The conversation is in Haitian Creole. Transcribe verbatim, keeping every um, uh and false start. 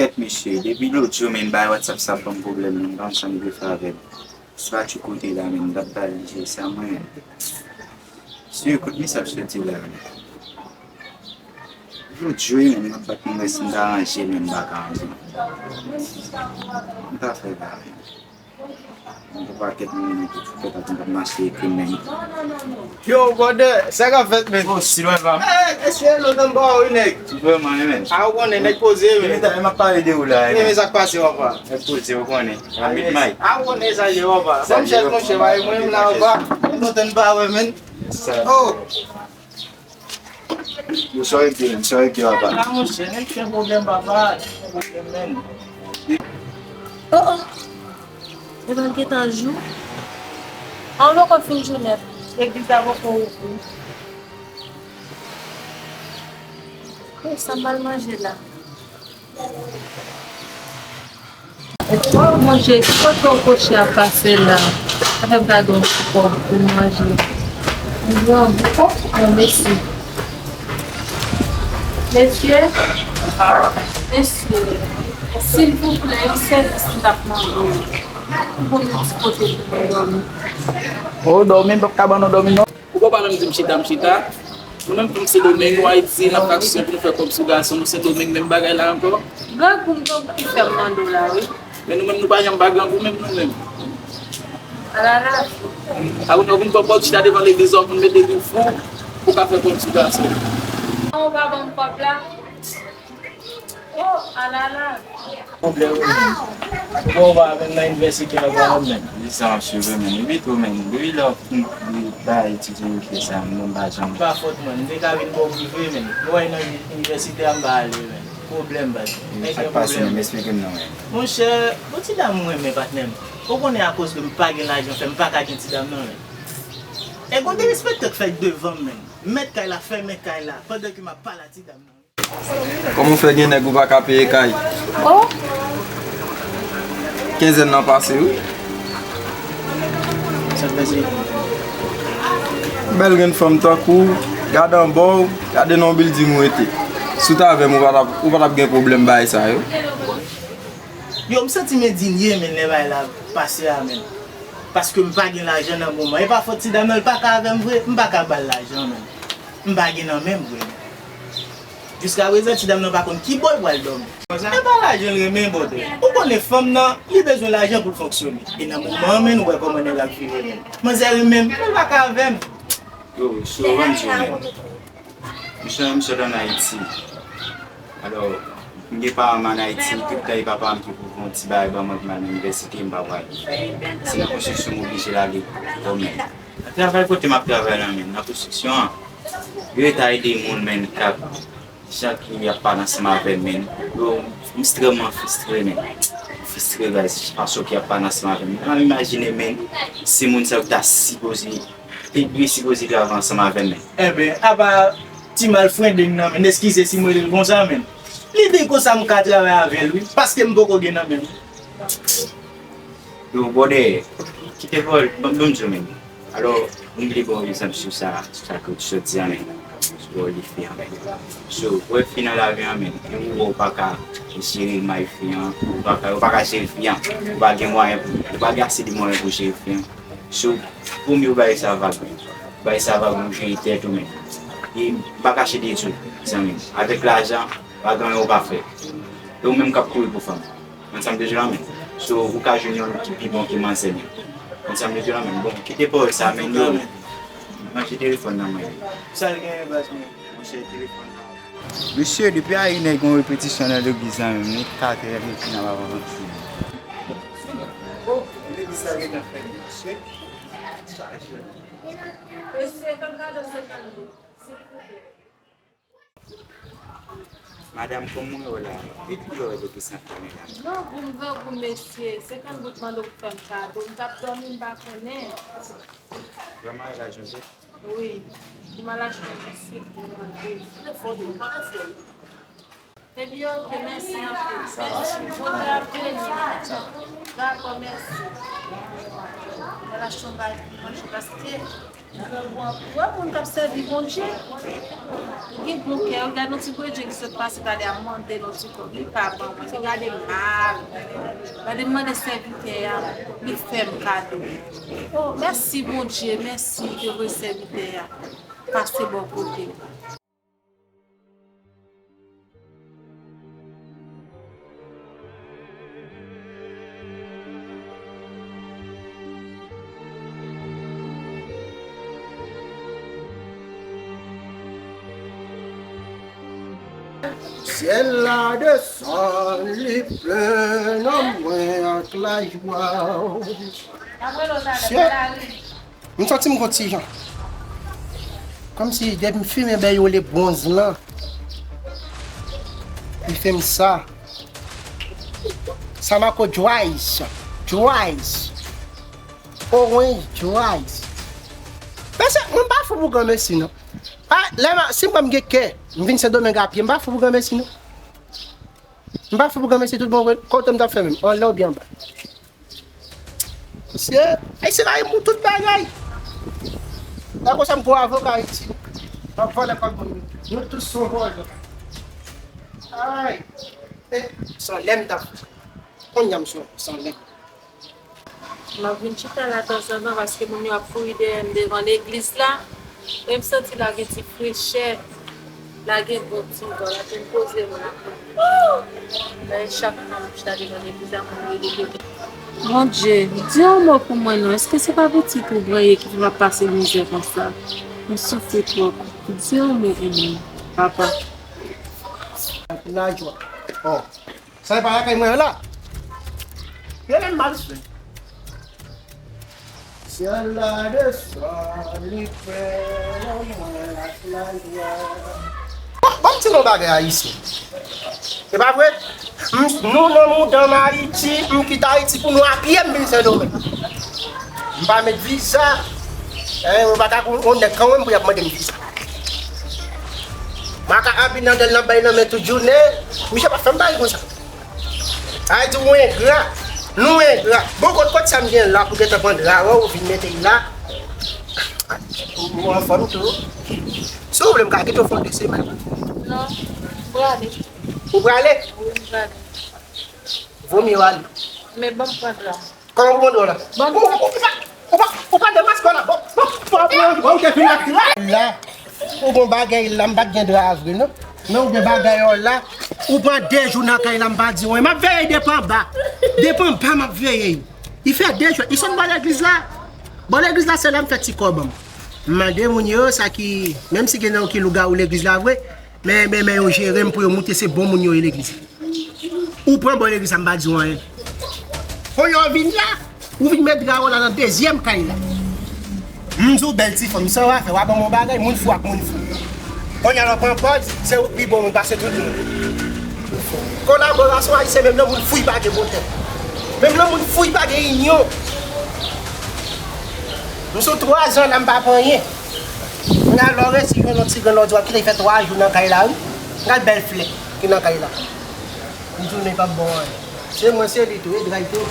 Kèt mesye, depi lòt jou menm bay WhatsApp sa ap ban m pwoblèm, menm pa m sa m vle fè avè l. Se pa ti kote la menm, m t ap ba l je sa mwen. Mesye, kote mesye ap soti la menm? Lòt jou menm, m ap bat mwen wè si m ka ranje menm, m pa ka ranje. M pa fè bagay. Mwen gen pakèt moun ki fè pa konn mache ekri menm. Yo, brother, sa k ap fèt, men? Oh, si lwen pa. Eh, mesye, lontan m pa wè w, wi, nèg. Vrèman, wi, men. A, ou konnen, nèg poze, men. Ki leta, m ap pale de ou la, men. Men sa k pase, papa? Nèg poze, ou konnen. A, ou konnen sa ye, papa. Sa m chèch, monchè, ba, e mwen menm la, papa. Mwen kontan pa wè, men. Yes, sir. Oh. Yo, sorry, Dylan, sorry, papa. A, monchè, nèg fè pwoblèm, papa. Fè pwoblèm, men. Oh, oh. Epa l gentan jou? An, ou poko fin jou nèt. Legliz la poko ouvri. Oh, sa m pral manje la? Oh, Bondye, ki kote w koche ap pase la? Sa fè m ta gen yon ti kòb pou manje. Bon, bon, mèsi. Mesye, mesye, silvouplè, yon sèvis m t ap mande w. Ou bon yon ti kote pou mwen dòmi? Oh, dòmi, m p ap ka ban nou dòmi, non. Ou pa menm di m chita, m chita. Nou menm tou Sendomeng, nou Ayiti, nan fraksyon pou nou fè kòb sou gason, nou Sendomeng, menm bagay la ankò. Grangou m tankou ki fè m mande w la, wi. Men nou menm, nou pa janm pa grangou menm, nou menm. Alala. Apre nou vin fè kòb chita devan legliz, ou konn mete tou fou, pou ka fè kòb sou gason. Ou pa ban m kòb la? Oh, alala. Pwoblèm, wi. Bon, ou pa menm nan inivèsite a, ou pa menm. Li sa ap swiv, men. Li pito, men. Depi lè w fin bay etidye yo fè sa, men, m pa janm. Pa fòt mwen, m te ka vin ba w prive, men. Ou wè nan inivèsite a, m pa ale, men. Pwoblèm, baz. Sa k pase, men? Esplike m non, men. Monchè, bon ti dam mwen renmen, patnè m. Ou konnen akoz de m pa gen lajan fè, m pa ka gen ti dam nan, men. E gon derespektan k fèt devan m, men. Mèt kay la, fèmen kay la, pandan ke m ap pale a ti dam nan. Kòman w fè gen nèg ou pa ka peye kay? Oh! Kenzèn nan pase, wi. Sa k pase? Bèl grenn fanm tankou w, gade anba w, gade nan yon bilding ou rete. Si w t avè m, ou pa t ap, ou pa t ap gen pwoblèm bagay sa yo. Yo, m santi m endinye, men, lè bagay la pase a, men. Paske m pa gen lajan nan moman. E pa fòt ti dam nan, li pa ka avè m vre, m pa ka ba l lajan, men. M pa gen nan men m vre, men. Jiskaprezan, ti dam nan pa konn ki bò l pral dòmi. E pa lajan l renmen, brother. Ou konnen fanm nan, li bezwen lajan pou l fonksyone. E nan moman an, men, ou wè kòman nèg la ap viv, men. Manzè renmen m, men l pa ka avè m. Yo, so, ban m di w, men. Misye, misye sot ann Ayiti. Alò, m gen paran m ann Ayiti, tout tan e papa m ki pou fè yon ti bagay ban mwen pou m al nan inivèsite, m pa pral. Se nan konstriksyon m oblije l ale, kòmè. Nan travay kote m ap travay la menm, nan konstriksyon an, yo rete ede moun, menn, k ap, jan ki y ap pale ansanm avè m, menn. Yo, m ekstrèmman fristre, menn. Fristre, guys, fason ki y ap pale ansanm avè m. Mwen imajine, menn, si moun sa yo ta sipoze, te dwe sipoze travay ansanm avè m, menn. Enben, apa ti malfrendeng nan, menn, eskize si m rele l konsa, menn. Li di konsa m ka travay avè l, wi, paske m poko gen nan men m. Yo, brother, kite pawòl, ban, ban m di w, menn. Alò, m vle ba w egzanp sou sa, sou sa ke w sot di a, menn. Sou wòl de fi an, menn. So, wè fi nan lavi an, menn. E ou wè w pa ka jere may fi an, ou pa ka, ou pa ka jere fi an. Ou pa gen mwayen pou, ou pa gen ase de mwayen pou jere fi an. So, pou m yo bay sa vag, bay sa vag, ou jere tèt ou, menn. E m pa kache de di w, zanmi m. Avèk lajan, pa gen anyen ou pa fè. E ou menm k ap kouri pou fanm. Konn sa m vle di w la, menn. So, ou ka jwenn yon ki pi bon ke manzè, menn. Konn sa m vle di w la, menn. Bon, kite pawòl sa, menn, yo, menn. Manje telefòn nan mwen. Sa l genyen, baz, menn? Monchè, telefòn nan. Mesye, depi ayè nèg gen yon repetisyon nan legliz la, menn, li katè, li fin ap avanse. Oh, legliz la gentan fèmen, mesye. Mesye, fè m kado senkant goud, silvouplè. Madanm, kòm mwen wè la, depi lè w rete san fè men la. Non, grangou, grangou, mesye, senkant goud mande w pou fè m kado, m t ap dòmi, m pa konnen. Vrèman, e lajan tou? Wi, pou m al achte yon biskit pou manje. Telefòn ou, pa telefòn. Ebyen, oke, mèsi anpil. Mèsi, Bondye ap beni. Dakò, mèsi. Ala Chonbal pou manje paske ou wè moun k ap sèvi Bondye, li gen bon kè. Gade yon ti bredjen ki sot pase talè a, m mande l yon ti kòb, li pa ban mwen. Li gade m mal. Gade m mande sèvitè a, li fè m kado. Oh, mèsi Bondye, mèsi ke voye sèvitè a pase bò kote m. Syèl la desann, li plen nan mwen ak lajwa. Syèl. M santi m gon ti jan. Kòmsi depi m fimen bèy ole bwonz lan, li fè m sa. Sa mako dries, dries, orange dries. Pèsè, mwen pa fou pou granmesi non. A, lè m, si m pa m gen kè, m vin Sendomeng a pye, m pa fou pou granmesi non. M pa fou pou granmesi tout bon vre. Kote m t ap fè menm? Anlè oubyen anba? Mesye, Ayisyen la, e pou tout bagay. E konsa m gwo avoka Ayiti. N ap vòlè kòb moun yo. Nou tout se vòlè. Ay. E, se anlè m t ap fè. Kounye a m se, se anlè. M ap vin chita la tanzantan paske moun yo ap kouri dèyè m devan legliz la. Men m santi la gen ti frechè. La gen bon ti van, la vin poze m la. Men chak fwa m chita devan legliz la, moun rele devan. Bondye, di yon mo pou mwen non. Èske se pa pitit ou Bondye ki fè m ap pase mizè konsa? M soufri twòp. Di yon mo pou mwen, papa. Lajwa. Oh. Sa e pa lakay mwen an la? Rele m mal fè. Syèl la desann, li plen nan mwen ak lajwa. Bon, bon, m di nou bagay Ayisyen. E pa vre? M, nou nan mouda m Ayiti, m kite Ayiti pou nou a pye, m vin Sendomeng. M pa met viza. Eh, mwen pa ka konn yon nèg kanmenm pou y ap mande m viza. Maka anpil nan dèl nan bay nan men tout jounen. Misye pa fè m bagay konsa. Ayiti ou engra. Nou engra. Bon, kot, kot sa m gen la pou gentan pran dra wè ou vin mete l la. Ou, ou anfòm tou. Si w vle m ka kite w fè yon de semèn. Non, m prale. Ou prale? Wi, m prale. Vomye w ale. Men ban m pran dra. Kòman pou mande w la? Bon. Ou, ou, ou pa, ou pa, ou pa demaske w la. Bon, bon, bon, bon, ou te vin ak dra. La, ou gon bagay la, m pa t gen dra a vre, non. Men ou gen bagay w la, ou pran de jou nan kay la, m pa di w anyen. M ap veye depi anba. Depi anba, m ap veye. Li fè de jou. Li sot bò legliz la. Bò legliz la, se la m fè ti kòb an m. M mande moun yo, sa ki, menm si gen nan yo ki lougawou legliz la vre, men, men, men yo jere m pou yo moute, se bon moun yo ye legliz la. Ou pran bò legliz la, m pa di w anyen. Kounye a w vin la, ou vin met dra w la nan dezyèm kay la. M di w bèl ti fanm, sa w a fè, w a ban m yon bagay, moun fou ak moun fou. Kounye a lè w pran pòz, se ou k pi bon moun pase tout moun. Kolaborasyon ayisyen, menm nan moun fou, li pa gen bon tèt. Menm nan moun fou, li pa gen inyon. M sou twa zan la, m pa pran anyen. Kounye a lè w resi jwenn yon ti grenn lòdwa ki te fè twa jou nan kay la, wi. Gad bèl flè ki nan kay la. M tounen pa bon anyen. Se mwen, se li tou, e dra l tou.